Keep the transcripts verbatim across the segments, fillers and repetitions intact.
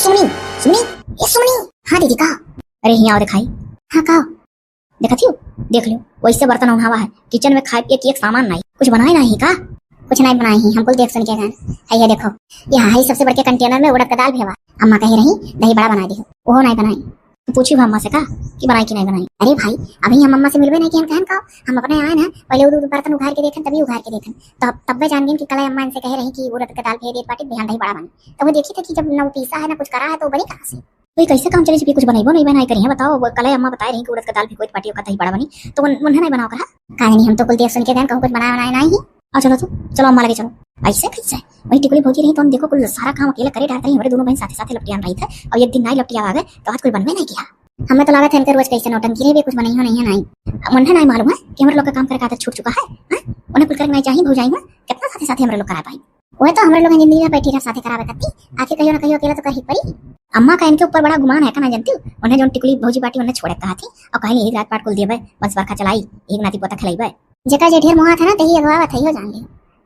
सुमनी, सुमनी, ए सुमनी। हाँ दीदी, का? अरे हियाँ आओ देखाई। हाँ, का? देखत हियो, देख लियो, वैसे बर्तन औंधावा है, किचन में खाए पिए के एक सामान नाहीं, कुछ बनाए नाहीं का? कुछ नाहीं बनाए ही, हम कुल देख सुन के गए। है ये देखो, ये है सबसे बड़के कंटेनर में उड़द का दाल भेवा। अम्मा कहे रही दही बड़ा बनाए दिहो, वो नाहीं बनाई। तो पूछी अम्मा से का कि बनाई कि नाहीं बनाई। अरे भाई, अभी हम अम्मा से मिलबे नाहीं किहन, कहन का, हम अपने आए ना, पहले वो बर्तन उघार के देखन, तभी उघार के देखन, तो तब, तब्बे जान गए कि कल अम्मा इनसे कहे रही कि उड़द का दाल भेज देत बाटी, बिहान दही बड़ा बनी। तो वो देखी थे कि जब न वो पीसा है ना कुछ करा है तो वो बनी कहाँ से? तो ये कैसे काम चली जब ये कुछ बनइबो नाहीं बनाए करी है, बताओ। वो कल अम्मा बताए रही कि उड़द का दाल भिगोई बाटी ओका दही बड़ा बनी, तो उन-, उन्हें नाहीं बनाओ करा। का जानी, हम तो कुल देख सुन के गए, कहूँ कुछ बनाए बनाए नाहीं ही। और चलो तो, चलो अम्मा लगे चलो। ऐसे कैसे? वही टिकुली भौजी रही तो हम देखो कुल सारा काम अकेले करे डालत रही, हमरे दोनों बहन साथे साथे लपटियान रही थे, और एक दिन नाहीं लपटिया आ गए तो आज कुल बनबे नाहीं किया। हमें तो लागत है इनके रोज कैसे नौटंकी रहे, कुछ बनाई हो नाहीं है नाहीं। अब उन्हें नाहीं मालूम है कि हमरे लोग का काम करे का आदत छूट चुका है, हैं? उन्हें कुल करे नाहीं चाहिए, भौजाई हुआ कितना साथे साथे हमरे लोग करा पाई। वह तो हमरे लोग जिंदगी में बैठी रह साथे करावे करती, आखिर कहियो ना कहियो अकेला तो करही पड़ी। अम्मा का इनके ऊपर बड़ा गुमान है का ना जानती हूँ, उन्हें जौन टिकुली भौजी बाटी उन्हें छोड़े कहा थी, और कहीं एक रात पाट कुल देवे, बस बरखा चलाई, एक नाती पोता खिलाइबे। जेका जे ढेर मोहा था ना, तेही अगवा था, यो जान ले,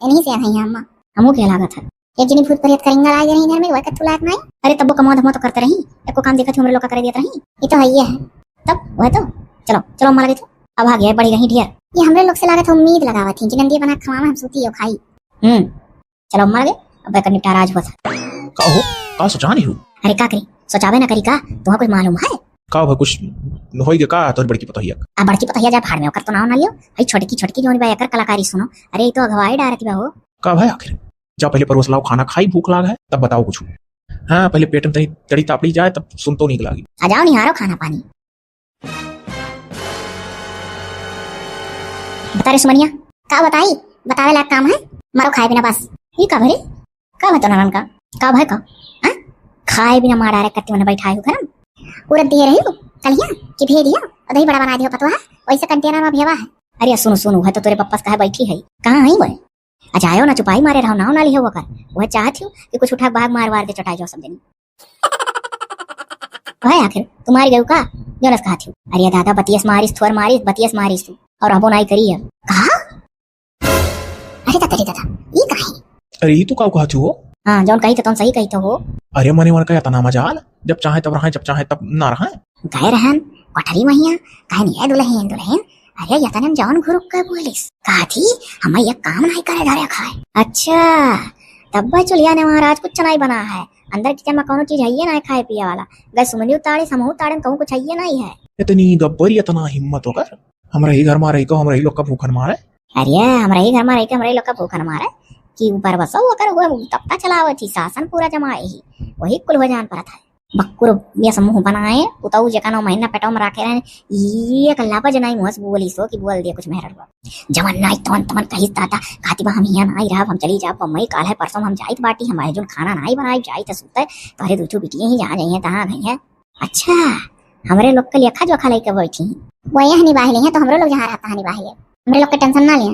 इन्हीं से है अम्मा। हमू के लागत है। एक जनी भूत प्रेत करिंगा लाग रही घर में, वह कत्तू लायक नाहीं। अरे तब्बो कमवा धमवा तो करते रही, एको काम देखत ही हमरे लोग का करे देत रही। ये तो है, ये है। तब वह तो, चलो, चलो अम्मा लगे तो, अब आ गया, बढ़ी रही ढेर। ये हमरे लोग से लागत है उम्मीद लगावत ही कि नंदिया बना खवावा, हम सूती हो खाई। हम्म, चलो अम्मा लगे, अब एकर निपटारा आज होत है। का हो, का सोचा नहीं हो? अरे का करी, सोचावे ना करी का, तुहा कुछ मालूम है? का हो, कुछ होई गे का तोर बड़की पतोहिया? आ बड़की पतोहिया जा भाड़ में, ओकर तो नाव ना लियो। हई छोटकी, छोटकी जौन बा एकर कलाकारी सुनो। अरे ई तो अगवाई डारत बा हो। का भाई आखिर? जा पहले परोस लाओ खाना खाई, भूख लाग है, तब बताओ कुछ। हाँ, पहले पेट में तनी तड़ी तापड़ी जाए, तब सुनतो नीक लागी। आ जाओ निहारो खाना पानी। बता रे सुमनिया। का बताई? बतावे लायक काम है? मारो खाए बिना बस। ई का भरे? का बा तोहरन का? का भय का? हाँ? खाए बिना मार डारे कत्ती मने बैठाए हो घर में? उरद दिए रही हो कलिया कि भेज दिया और दही बड़ा बना दियो पतोहा, वैसे कंटेनर में भेवा है। अरे सुनो सुनो, है तो तोरे पप्पा से कहे बैठी है। कहाँ है वो? अच्छा आयो ना, चुपाई मारे रहो, नाव ना लिहो वकर। वह चाहत हो कि कुछ उठा के भाग मार वार दे चटाई जाओ सब जनी। भाई आखिर तुम्हारी गयू का? जोनस कहा थी। अरे दादा, बतियस मारिस, थोर मारिस, बतियस मारिस तू। और अबो नाई करी है। कहा? अरे दादा, अरे दादा, ई का है? अरे ई तू का कहा थी हो? हाँ, जौन कही तो तुम सही कही तो हो। अरे मने मन का इतना मजाल, जब चाहे तब रहे, जब चाहे तब ना रहे। गए रहन कोठरी महिया, कहन ये दुल्हन, दुल्हन, अरे यतने में जौन घुरुक के बोलिस, कहा थी, "हमें ये काम नहीं करे डरे खाए।" अच्छा, तब भाई चुलिया ने महाराज कुछ नहीं बना है, अंदर किचन में कौनो चीज है ये नहीं खाए पिए वाला। गए सुमनी उतारे, समूह उतारे, कहूँ कुछ है ये नहीं है। इतनी गब्बर, इतना हिम्मत होकर, हमरा ही घर में रही को, हमरा ही लोग का भूखन मारे। अरे, हमरा ही घर में रही के, हमरा ही लोग का भूखन मारे कि ऊपर बसो, ओकर हुए तख्ता चलावत ही, शासन पूरा जमाए ही, वही कुल हो जान परत है। बक्कुर यस मुँह बनाए, उतऊ जेका नौ महीना पेटवा में राखे रहन, एक लबज नाई मुँह से बोली सो कि बोल दिए कुछ मेहर हुआ। जवन नाई तवन तवन कहिस दादा, कहती बा हम हियाँ नाई रहब, हम चली जाब बम्बई, काल है परसों हम जाइत बाटी, हम आए जोन खाना नाई बनाई, जाइत सुते, तोहरे दू ठो बिटिया ही जहाँ जाइए तहाँ गई है। अच्छा, हमरे लोग के लेखा जोखा लइके बैठी। वो यहाँ निबाह ले हैं तो हमरो लोग जहाँ रहता है निबाह ले, हमरे लोग के टेंशन ना ले।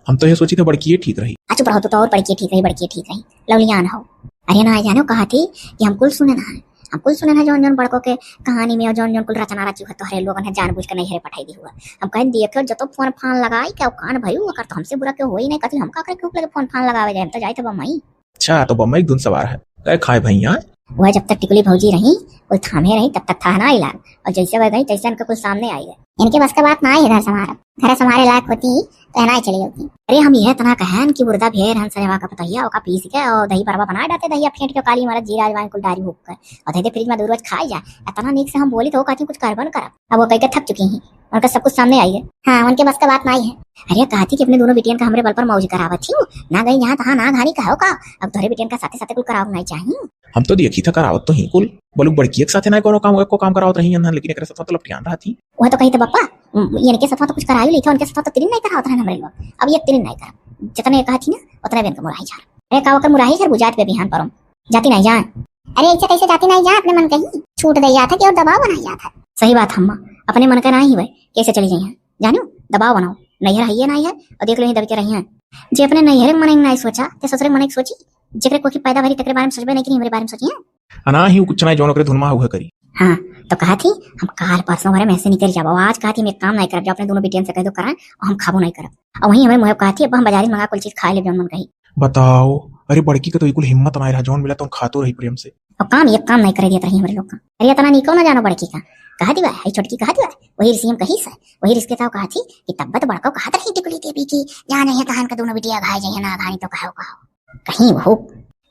हम तो ये सोची थे बड़की ये ठीक रही। आ चुप रहो, तू तो और बड़की ठीक रही, बड़की ठीक रही, लौलियान हो। अरे ना जानो कहा थी कि हम कुल सुने ना है, हम कुल सुने ना जौन जौन बड़को के कहानी में और जौन जौन कुल रचना रची हुआ तोहरे लोगन है जानबूझ के नहीं हरे पठाई दी हुआ। हम कहें देखो जो तो फोन फान लगाई क्या कान भयू अगर तो हमसे बुरा क्यों होई नहीं, कथी हम का करे क्यों लगे फोन फान लगावे जाए, हम तो जाए थे बम्बई। अच्छा, तो बम्बई धुन सवार है। गए खाए भैया। वह जब तक टिकुली भौजी रही, कुल थामे रही, तब तक था ना इलाज। और जैसे वह गई, तैसे इनके कुल सामने आई है। इनके बस का बात ना है घर संभार। घर संभारे लायक होती, तो ना ही चली होती। अरे, हम यह इतना कहन कि मुर्दा भेड़ हन सजवा का पतहिया, ओका पीस के और दही बरवा बना डाते, दहिया फेंट के काली मरद जीरा अजवाइन कुल डारी भूख के। और दे दे फ्रिज में दो रोज खाई जाए। इतना नीक से हम बोली तो वो कहती कुछ करबन करब। अब वो कह के थक चुकी हैं। उनका सब कुछ सामने आई है। हाँ, उनके बस का बात नाई है। अरे, कहती कि अपने दोनों बिटियन का हमरे बल पर मौज करावत ही, ना गई यहाँ तहाँ ना घानी कहो का, अब तोहरे बिटियन का साथे साथे कुल कराव नाई चाहिए। हम तो देखी था करावत तो ही कुल, बलुक बड़की एक साथे ना कोनो काम, एको काम करावत रही है, लेकिन एकरे साथ तो लपटियान रहत ही। वह तो कही तो बप्पा, उम, इनके साथ तो कुछ कराई ली था, उनके साथ तो तिरिन नहीं करावत रहन हमरे लोग। अब ये तिरिन नहीं करा, जितने कहा थी ना, उतने बिन का मुराही झार। अरे, का ओकर मुराही झार बुझात पे बिहान परम। जाती नहीं जाए। अरे, ऐसे कैसे जाती नहीं जाए, अपने मन कही छूट दे जात है कि और दबाव बनाई जात है। सही बात अम्मा, अपने मन का ना ही हुए, कैसे चली जाइए? जानो, दबाव बनाओ, नैहर है ये नहीं है, और देख लो यहीं दब के रही हैं। जे अपने नैहर के मनई नहीं सोचा, ते ससुरे के मनई के सोची, जेकरे कोखी पैदा भरी, तेकरे बारे में सोचबे नहीं करी, हमरे बारे में सोची है। अना ही कुछ ना, जौन ओकरे धुनमा हुआ करी। हाँ, तो कहा थी, हम काल परसों भरे में से निकल जाबो, आज कहा थी, हम एक काम नहीं करब, जो अपने दोनों बिटियन से कह दो कराएं, और हम खाबो नहीं करब। और वहीं हमें मुहे कहा थी, अब हम बाजारी मंगा कुल चीज खा ले, जौन मन कही। बताओ, अरे बड़की के तो बिल्कुल हिम्मत ना रहा, जौन मिला तो खातो रही प्रेम से। काम, एक काम नाहीं करे देत रही हमरे लोग का। अरे इतना नीको ना जानो बड़की का, कहा दिवा है छोटकी, कहा दिवा है, वही रिसियम कही से, वही रिस के ताव कहा थी कि तब्बत बड़को कहा रही टिकुली देवी की, जान है तहान का दोनों बिटिया घाय जाइए ना घानी तो कहो कहो। कहीं वो।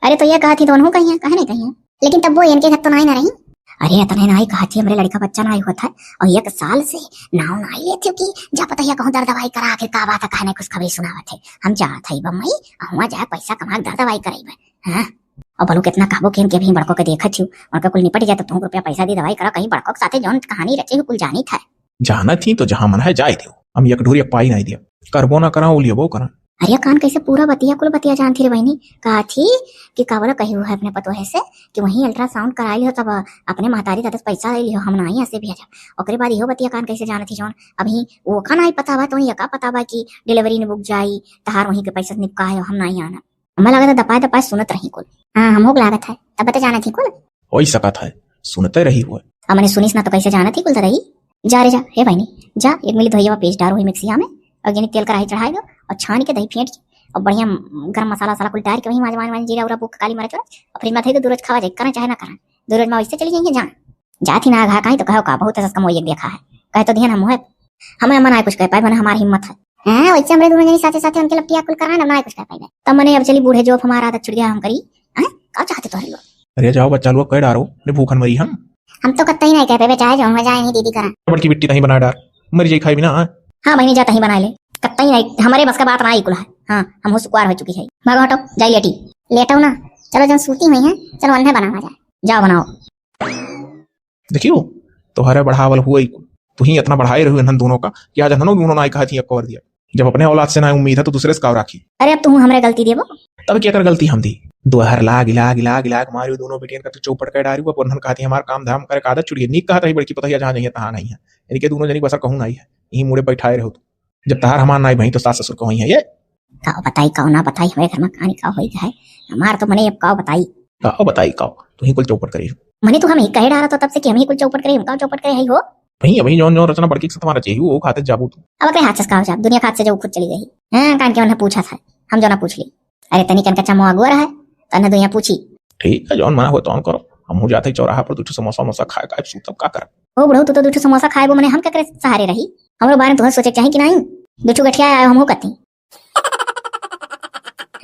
अरे तो ये कहा थी दोनों कहीं है, कहे नहीं कहीं है। लेकिन तब वो इनके घर तो नाहीं ना रही। अरे इतने नाहीं कहा थी, हमरे लड़का बच्चा नाहीं होत है और एक साल से नाव नाहीं लेत हो कि जा पता है कहूँ दर दवाई करा, आखिर का बात है, कहने खुशखबरी सुनावत है। हम जात है बम्बई, हुआ जाए पैसा कमा के दर दवाई कराई। हाँ, और बोलो कितना कहबो कि इनके भी बड़को के देखत हो, उनका कुल निपट जाए तो तुमको रुपया पैसा दी दवाई करा, कहीं बड़को के साथे जौन कहानी रचे हो कुल जानी था। जानत ही तो जहाँ मन है जाए दियो, हम एक ढोरी एक पाई नाहीं दियो, करबो ना करा, वो लियबो करा। अरे कान कैसे पूरा बतिया, कुल बतिया जानती रे बहनी। कहा थी कि का बोला कही हुआ है अपने पतोहे से कि वहीं अल्ट्रासाउंड कराई लियो, तब अपने महतारी दादा से पैसा ले लियो, हम नाहीं ऐसे भेजा। ओकरे बाद इहो बतिया कान कैसे जानत ही जौन अभी वो का नाहीं पता बा, तो ये का पता बा कि डिलीवरी ने बुक जाई, तहार वहीं के पैसा निपका है, हम नाहीं आना। हमें लगा था दपाए दपाए सुनत रही कुल। हाँ, हमहू के लागत है, तब बता जानत ही कुल। होई सकत है, सुनते रही हुए। अब मने सुनिस ना तो कैसे जानत ही कुल तो रही। जा रे जा, हे बहनी, जा एक मिली धोइया पेस्ट डारो हुई मिक्सिया में, और गिनी तेल कढ़ाई चढ़ाई दो, और छान के दही फेंट के, और बढ़िया गरम मसाला वसाला कुल डार के वही माज माज माज जीरा उरा बुक काली मिर्च उरच, और फ्रिज में धई दो, दू रोज खावा जाए, करें चाहे ना करें, दू रोज में वैसे चली जाइए जान। जात ही ना घा काई तो कहो का बहुत सस कमोई एक देखा है, कहे तो दिहन हम है, हमें अम्मा ना कुछ कह पाए, मने हमारी हिम्मत है। हाँ, वैसे हमरे दोनों जनी साथे साथे उनके लपटिया कुल करा ना, ना कुछ कह पाए। तब मने अब चली बूढ़े जो अब हमारा आदत छुट गया हम करी। हैं? का चाहते तोहरे लोग? अरे जाओ बच्चा लोग कह डारो, ने भूखन मरी हम। हम तो कत्ता ही नहीं कह पाए, चाहे जो हम जाए नहीं दीदी करा। बड़की बिट्टी तहीं बना डार, मर जाई खाई बिना। हाँ बहनी जा तहीं बना ले, कत्ता ही नहीं, हमारे बस का बात ना ही कुल है। हाँ, हम हो सुकुआर हो चुकी है। भागो हटो, जाई लेटी। लेटो ना, चलो जन सूती हुई है, चलो अन्ने बनावा जाए। जाओ बनाओ। देखियो, तोहरे बढ़ावल हुए ही कुल। तू ही इतना बढ़ाए रहो इन्हन दोनों का कि आज इन्हनों दोनों ना कहा थी अक्को दिया। जब अपने औलाद से ना उम्मीद है तो दूसरे से का राखी? अरे अब तू हमरे गलती देबो। तब क्या कर गलती हम दी? दोहर लाग, इलाग, इलाग, इलाग मारियो दोनों बेटियन का तू चौपट कर डारियो। अब उन्हन कहती हमार काम धाम करे का आदत छुट गई। नीक कहत रही बड़की पतोहिया जहाँ जइहे तहाँ नहीं है। इनके दोनों जनी बसर कहूँ नहीं है। यही मुड़े बैठाए रहो तू। जब तहार हमार नाई भई तो सास ससुर कहूँ है ये। का बताई, का ना बताई, हमारे घर में कहानी का होई है। हमार तो मने अब का बताई। का बताई का? तू ही कुल चौपट करी। मने तो हम ही कहे डारा तो तब से कि हम ही कुल चौपट करे, हम का चौपट करे है हो? वही, वही जौन, जौन रचना बड़की के साथ हमारा चाहिए, वो खाते जाबू तू। अब अगले हाथ से का हो जाब, दुनिया के हाथ से जो खुद चली गई। हाँ, कान के उन्हें पूछा था, हम जो ना पूछ ली। अरे तनी कन कच्चा मुँह अगुआ रहा, तन्ने दुनिया पूछी। ठीक है, जौन मना हो तौन करो। हम हो जाते चौराहा पर दू ठो समोसा वमोसा खाए, खाए सूतब का करब? ओ बुढ़ऊ, तू तो दू ठो समोसा खाए वो मने हम केकरे सहारे रही? हमरो बारे में तुहर सोचे के चाही कि नहीं? दू ठो गठिया आयो हम हो कती।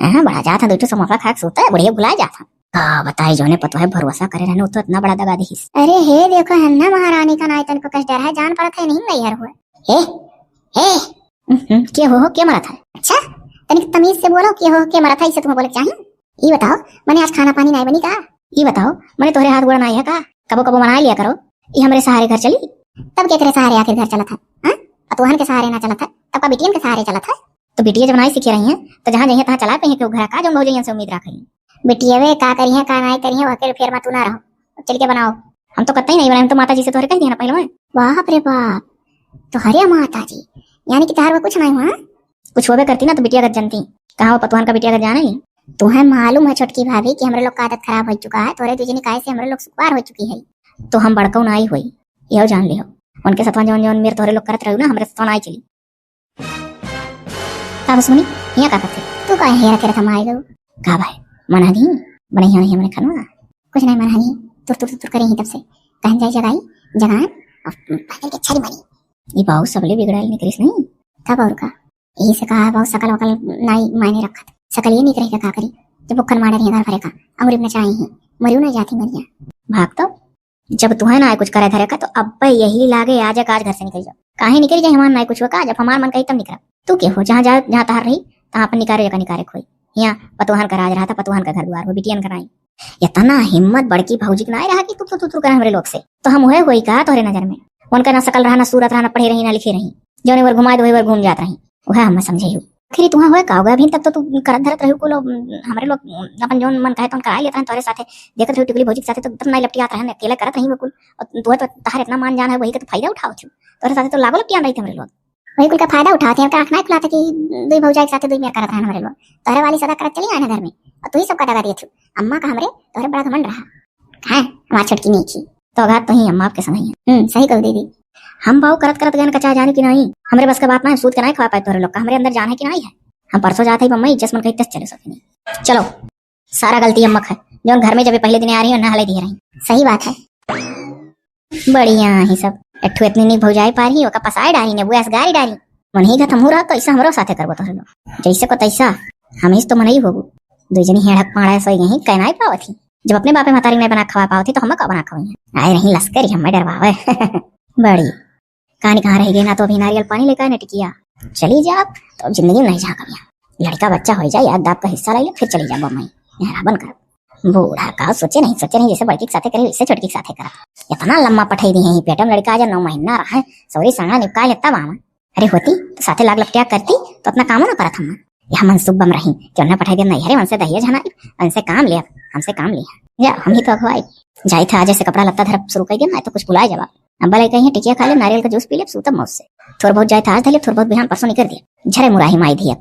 हाँ, बड़ा जात है, दू ठो समोसा खा के सोता है, बुढ़िया भुला जात है। का बताई, जौने पतोहे भरोसा करे रहने, वो तो इतना बड़ा दगा दिहिस। अरे हे, देखो, हन्ना महारानी का नाई तनको कस डर है, जान पड़त है, नहीं नैहर हुआ। हे, हे। हम्म, के हो, हो, के मरत है? अच्छा, तनिक तमीज से बोलो, के हो, के मरत है, इसे तुम्हें बोले के चाही? ई बताओ, मने आज खाना पानी नाई बनी का? ई बताओ, मने तोहरे हाथ गोड़ नाई है का? कबो कबो मना लिया करो, ई हमरे सहारे घर चली। तब केकरे सहारे आखिर घर चलत है? हाँ? पतोहन के सहारे ना चलत है, तब का बिटियन के सहारे चलत है? तो बिटिया जब नाई सीखे रही हैं, तो जहाँ जइहे तहाँ चला पे हैं, क्यों घर का जौन भौजैयन से उम्मीद रख हैं? बिटिया वे का करिहे, का नाई करिहे, वह के फेर में तू ना रहो। अब चल के बनाओ। हम तो कतई नहीं बनाए, हम तो माता जी से तोहरे कह दिया ना पहले। बाप रे बाप, तोहरे माता जी, यानी कि तोहर में कुछ नहीं हुआ? कुछ होबे करती ना तो बिटिया गत जनती। कहाँ वो पतोहन का बिटिया गत जाने ही? तुम्हें मालूम है छोटकी भाभी कि हमरे लोग का आदत खराब हो चुका है, तोहरे दू जनी काहे से हमरे लोग सुकुआर हो चुकी है। तो हम बड़कऊ नाई होई, यह जान लिहो। उनके सतवा जौन जौन मेर तोहरे लोग करत रहू ना, हमरे सतवा नाई चली। का बस मुनी, हियाँ का करते? तू काहे हेरा केरा थमा आइलो? का भाई, मना दी, बनाई हियाँ नहीं हमने खाना। कुछ नहीं मना दी, तुर तुर तुर करे ही तब से। कहन जाई जगाई, जगान, और भाई के छड़ी मारी। ई बाऊ सबले बिगड़ाइल निकलिस नहीं। तब और का? यही से कहा बाऊ सकल वकल नाई मायने रखत। सकल ये निक रह के का करी? जब बुक्खन मारे रही घर भरे का, अंगुरी में नचाई ही, मरियो ना जाती मरिया। भाग तो। जब तुहे ना आए कुछ करे धरे का, तो अब यही लागे आ जा, आज घर से निकल जाओ। काहे निकल जाए, हमार ना कुछ हुआ का, जब हमार मन कही तब निकला। तू के हो, जहाँ जा, जहाँ तहार रही, तहाँ अपन निकारे जगह निकारे खोई। यहाँ पतोहन का राज रहा था, पतोहन का घर द्वार हो, बिटियन का नाई। इतना हिम्मत बड़की भौजी के नाई रहा कि तू, तू, तू, तू करे हमरे लोग से। तो हम हुए होई का तोहरे नजर में? उनका ना सकल रहा, ना सूरत रहा, ना पढ़े रही, ना लिखे रही। जौने वर घुमाए दो, वही वर घूम जात रही। वह हम समझे हूँ। आखिर तुहा होए का हो गया? अभी तक तो तू करत धरत रही कुल, हमरे लोग अपन जौन मन कहे तौन कराए लेत रहे तोहरे साथे। देखत रही टिकुली भौजी के साथे तो एकदम नाई लपटियात रहे, अकेले करत रही वो कुल। और तू तो तहार इतना मान जान है, वही का तो फायदा उठावत हो। तोहरे साथे तो लागो लपटियान रही थे हमरे लोग। वही कुल का फायदा उठावत हैं, का आँख नाई खुलात कि दुई भौजाई के साथे दुई मेर करत हैं हमरे लोग। तोहरे वाली सदा करत चली आए घर में, और तू ही सबका दगा दिए थी। अम्मा का हमरे तोहरे बड़ा घमंड रहा। हाँ, हमार छोटकी नहीं थी। तो अघात तो ही अम्मा आपके समय है। हम्म, सही कहू दीदी। हम बाऊ करत करत गए कचा जाने की नहीं, हमरे बस का बात ना है, सूत के नहीं खवा पाए तोहरे लोग का, हमरे अंदर जान है कि नहीं है। हम परसों जाते ही बम्बई, जस मन कही तस चले सके नहीं। चलो। सारा गलती अम्मा क है, जौन घर में जब पहले दिन आ रही हो ना हले दिए रही। सही बात है। बढ़िया ही सब। एक ठो इतनी नीक भौजाई पारी, ओका पसाए डारी, नेबुआ से गारी डारी। मन ही घत हमहू रहा, कैसे हमरो साथे करबो तोहरे लोग। जैसे को तैसा, हम ही तो मनई होबू। दो जनी हेड़क पाड़ा सोई गई, कह नाई पावत ही। जब अपने बापे महतारी नहीं बना खवा पावत ही, तो हम का बना खवाई? आए रही लश्करी, हमें डरवावे। बड़ी। कहानी कहाँ रह गई ना, तो अभी नारियल पानी लेकर आए ना टिकिया। चली जा, तो अब जिंदगी में नहीं जा कभी। लड़का बच्चा हो जाए, याद दाब का हिस्सा लाई ले, फिर चली जा बम्बई। यहाँ राबन कर। बूढ़ा का सोचे नहीं, सोचे नहीं, जैसे बड़की के साथे करे, वैसे छोटकी के साथे करा। इतना लम्मा पठाई दी है, पेट में लड़का आ जा, नौ महीना रहा है, सौरी संगा निपका लेता मामा। अरे होती, तो साथे लाग लपटिया करती, तो अपना कामो ना करत हम। यह मनसुख बम रही, कि उन्हें पठाई दे नहीं, अरे उनसे दहिया झनाई, उनसे काम लिया, हमसे काम लिया। जा, हम ही तो अगुवाई। जाई था, आज से कपड़ा लत्ता धर शुरू कर दिया ना, तो कुछ बुलाए जवाब। अब भले कहीं टिकिया खा ले, नारियल का जूस पी ले, सूतब मौज से। थोड़ बहुत जाए था आज धले, थोड़ बहुत बिहान परसों निकर दिया। झरे मुराही माई धियत।